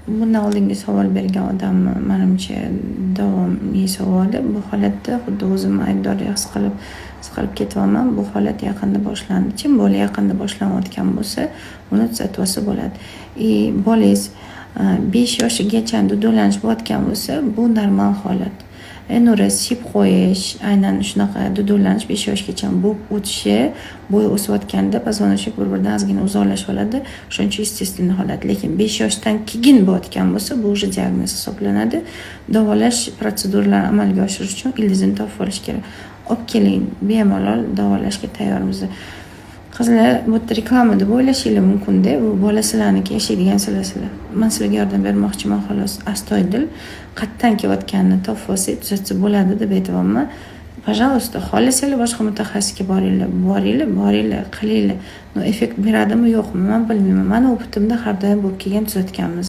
Bundan oldingi savol bergan odamni, manimcha, davomiy savoli. Bu holatda xuddi o'zimni aybdordek his qilib ketyapman. Bu holat yaqinda boshlandi. Тем более yaqinda boshlanayotgan bo'lsa, uni tuzatib olsa bo'ladi. И bolangiz 5 yoshigacha dudullanish bo'layotgan bo'lsa, bu normal holat. Энурез, siyib qo'yish, aynan shunaqa dudullanish 5 yoshgacha bo'lib o'tishi, bo'yi o'sayotganda позвоночник bir biridan ozgina uzoqlashib oladi, shuning uchun естественный holat. Lekin 5 yoshdan keyin bo'layotgan bo'lsa, bu уже diagnoz hisoblanadi. Davolash protseduralarini amalga oshirish uchun ildizini topib olish kerak. Olib keling, bemalol davolashga tayyormiz. Qizlar, bu yerda reklama deb o'ylashinglar mumkinda. Bu bola sizlarniki, yashaydigan sizlar. Man sizlarga yordam bermoqchiman, xolos. Astoydil qayerdan kelayotganini topib olsak, tuzatsa bo'ladi deb aytyapman. Пожалуйста, xohlasanglar, boshqa mutaxassisga boringlar, boringlar, boringlar, qilinglar. Но effekt beradimi, yo'qmi, man bilmayman. Mani опыт imda har doim bo'lib kelgan, tuzatganmiz.